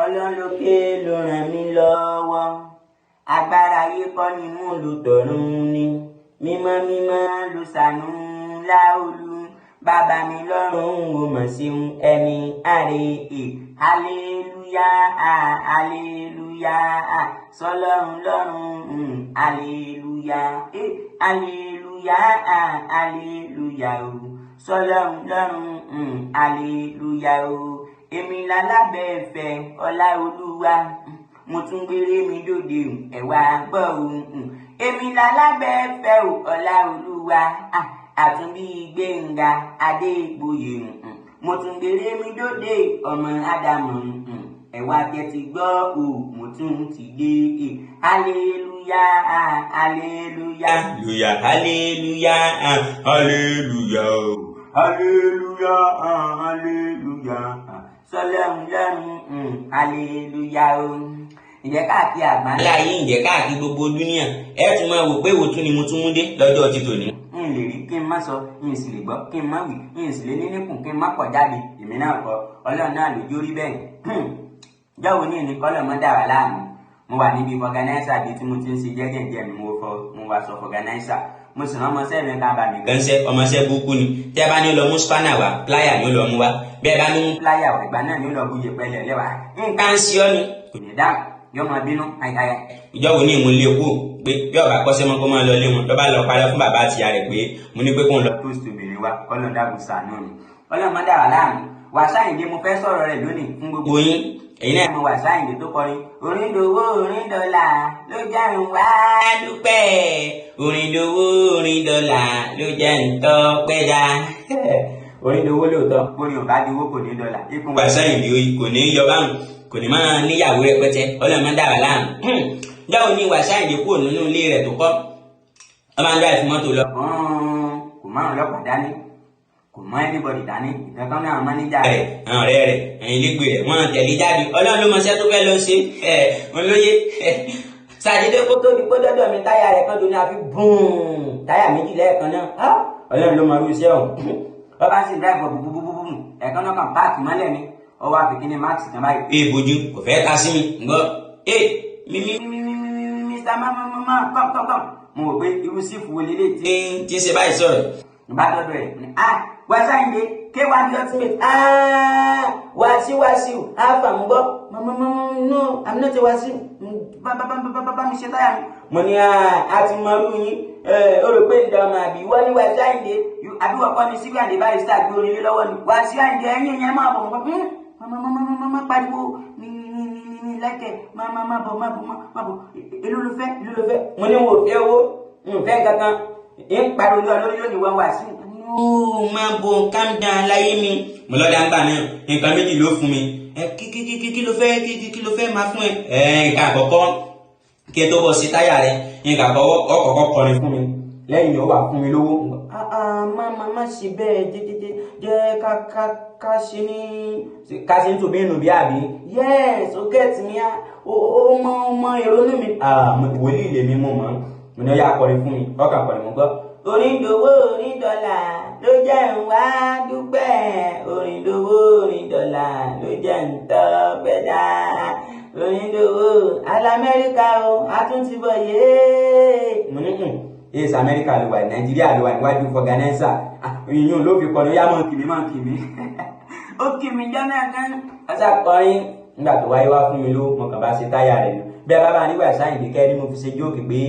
Ọlọ́run lókè ló ràn mí lọ́wọ́. Agbára ayé kọ́ ni mò ń lò, tọ̀run ni. Mímọ́ mímọ́ ló ṣàánú láolú. Bàbá mi lọ́rùn ò mọ̀ ṣeun ẹni àrè è. Hallelujah, hallelujah, sọlọ́run lọ́run, hallelujah, hallelujah, hallelujah o. Sọlọ́run lọ́run, hallelujah o. Èmi lálábẹ́ẹ̀fẹ́ ọlá olúwa, mo tún gbére mi dòde, ẹ̀wà gbọ́ o. Èmi lálábẹ́ẹ̀fẹ́ ọlá olúwa, àtúnbí Gbẹ̀ngà Adégbòye, mo tún gbére mi dòde, ọmọ Ádámù, ẹ̀wà tẹ́tí gbọ́ o, mo tún ti dé. Hallelujah, hallelujah, hallelujah, hallelujah, hallelujah, hallelujah, hallelujah, sọlọ́run lọ́run, hallelujah o. Ǹjẹ́ káàkiri àgbáńlá ayé, ǹjẹ́ káàkiri gbogbo dúníà, ẹ tún máa wò pé wo tún ni mo tún mú dé lọ́jọ́ ti tòní. N lè rí kí n má sọ, n sì lè gbọ́ kí n má wí, n sì lè ní níkùn kí n má pọ̀ jáde. Èmi náà kọ́, ọlọ́run náà ló jórí bẹ́ẹ̀. Jọ́wọ́ ní ìní kọ́lọ̀ mọ́ dà wá láàmú. Mo wà níbi fọganáísà bíi tí mo ti ń ṣe jẹ́jẹ̀jẹ́ mi, mo fọ mo wá sọ fọganáísà, mo sì rán ọmọọṣẹ́ mi ká bá mi. Gánṣẹ́ ọmọọṣẹ́ burúkú ni. Tẹ́ ẹ bá ní lọ mú spanner wá, pláyà ni ó lọ mú wá. Bẹ́ẹ̀ bá ní mú pláyà wá, ìgbà náà ni ó lọ bu yẹpẹlẹ lẹ́wà. Nǹkan ń ṣe ọ́ ni. Kò ní dáhùn, yóò máa bínú àyàyà. Ìjọ wo ní ìmúlẹ̀ kú pé bí ọba kọ́sẹ́ mọ́ kó máa lọ lé wọn, lọ́ba lọ parẹ́ fún bàbá àtìyá rẹ̀ pé mo ní pé kó ń lọ. Toast obìnrin wa, kọ́lọ̀ dàgùn sànú mi. Ọlọ́run dà wá láàmú. Wasiu Ayinde, mo fẹ́ sọ̀rọ̀ rẹ̀ lónìí fún gbogbo gbogbo yín, ẹ̀yin náà mo Wasiu Ayinde tó kọrin oríndòwó oríndọ̀là ló jẹ́ ń wá dúpẹ́. Oríndòwó oríndọ̀là ló jẹ́ ń tọ́pẹ́ dá. Oríndòwó lóòótọ́, bórí ò bá di owó kò ní dọ́là ikùn. Wasiu Ayinde kò ní yọ báwọn, kò ní máa níyàwó rẹpẹtẹ. Ọlọ́run máa ń dà wá láàmú. Jáwọ́ ní Wasiu Ayinde kúrò nínú ilé rẹ̀ tó kọ́, wọ́n máa ń dá ìfúnmọ́tò lọ. Kò márùn lọ́pàá dání, kò mọ anybody dání, ìkankan náà manager rẹ̀, àwọn ọ̀rẹ́ rẹ̀, ẹ̀yìn ilégbè rẹ̀, wọ́n tẹ̀lé jáde. Ọlọ́run ló mọṣẹ́ tó fẹ́ lọ ṣe ẹ̀ wọn lóye. Sàdédé kó tó di pé dọ́dọ̀ mi, táyà rẹ̀ kan dùn ní àfi bùn, táyà méjì lẹ́ẹ̀kan náà. Ọlọ́run ló mọ irú iṣẹ́ ọ̀hún. Wọ́n bá sì ń dáìbò búbúbúbú, ẹ̀kan náà kàn páàkì mọ́lẹ̀ ni, ọwọ́ àfikín ní máàkì kan báyìí. Ee, bojú kò fẹ́ ta sí mi gbọ́ ee mímí. Mr. Mama, come, come, come. Mo rò pé irú sífù wo lélẹ̀ tí tí ń ṣe báyìí sọ̀rọ̀. Bá dọ́dọ̀ ẹ̀ ní ah, Wasiu Ayinde K1 The Ultimate, ah, Wasiu, Wasiu alpha ń gbọ́. Mama, mama, no, I'm not a Wasiu. Bá bá bá bá bá mi ṣe táyà mi. Mo ní a ti mọ irú yín, ó rò pé ǹdọ̀ ọmọ àbí wọ́n ní Wasiu Ayinde àbí wọ́n kọ́ ni Síkírù Àyìndé Barrister gbé orin lé lọ́wọ́ ni Wasiu Ayinde. Ẹ̀yìn yẹn máa bọ̀ mọ́. Mama, mama, mama, pariwo mi mi mi mi mi lẹ́kẹ̀. Má má má bọ̀, má bọ̀, má bọ̀. Èló ló fẹ́? Èló ló fẹ́? Mo ní wo fẹ́ owó n fẹ́ kankan ń pariwo lọ lórí lónìí wọ́n Wasiu. Ó máa bo, calm down láyé mi. Mo lọ́dà ń gbà náà, nǹkan méjì ló fún mi. Ẹ kí kí kí kí ló fẹ́? Kí kí kí ló fẹ́ máa fún ẹ? Ẹ nǹkan àkọ́kọ́, kí ẹ tó bọ̀ sí táyà rẹ, nǹkan àkọ́kọ́, ọkọ̀ọ̀kọ́ kọrin fún mi, lẹ́yìn ó wà fún mi lówó. Má má má ṣe bẹ́ẹ̀, jẹ́ jẹ́ jẹ́ ká ká ká ṣe ní ká ṣe ní tòbí nù bí àbí. Yes, o get me, ó mọ mọ ìrònú mi. Wòlíì lèmi, mọ̀ mọ́. Mo ní ó yá, kọrin fún mi. Ọkàn kọrin, mo gbọ́. Oríndòwó oríndọ̀là ló jẹ́ ń wá dúpẹ́. Oríndòwó oríndọ̀là ló jẹ́ ń tọ́pẹ́ dá. Oríndòwó alamẹ́ríkà o, a tún ti bọ̀ yéé. Mo ní yes, Amẹ́ríkà ló wà, Nàìjíríà ló wà níwájú fọgànẹ́sà ìyún ló fi kọrin. Yá, mọ̀ kìmí, mọ̀ kìmí, ó kìmí jọ́nà kan. Ọ̀sà kọrin nígbà tó wáyé wá fún mi ló, mo kàn bá ṣe táyà rẹ̀ nù. Bí ẹ bá bá nígbà sáyìndé kẹ́ ni mo fi ṣe jókè pé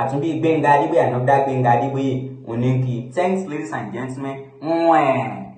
àtúndí Gbẹ̀ngà Adébóyè, ànádá Gbẹ̀ngà Adébóyè òní kí. Thanks, ladies and gentlemen. Mwah.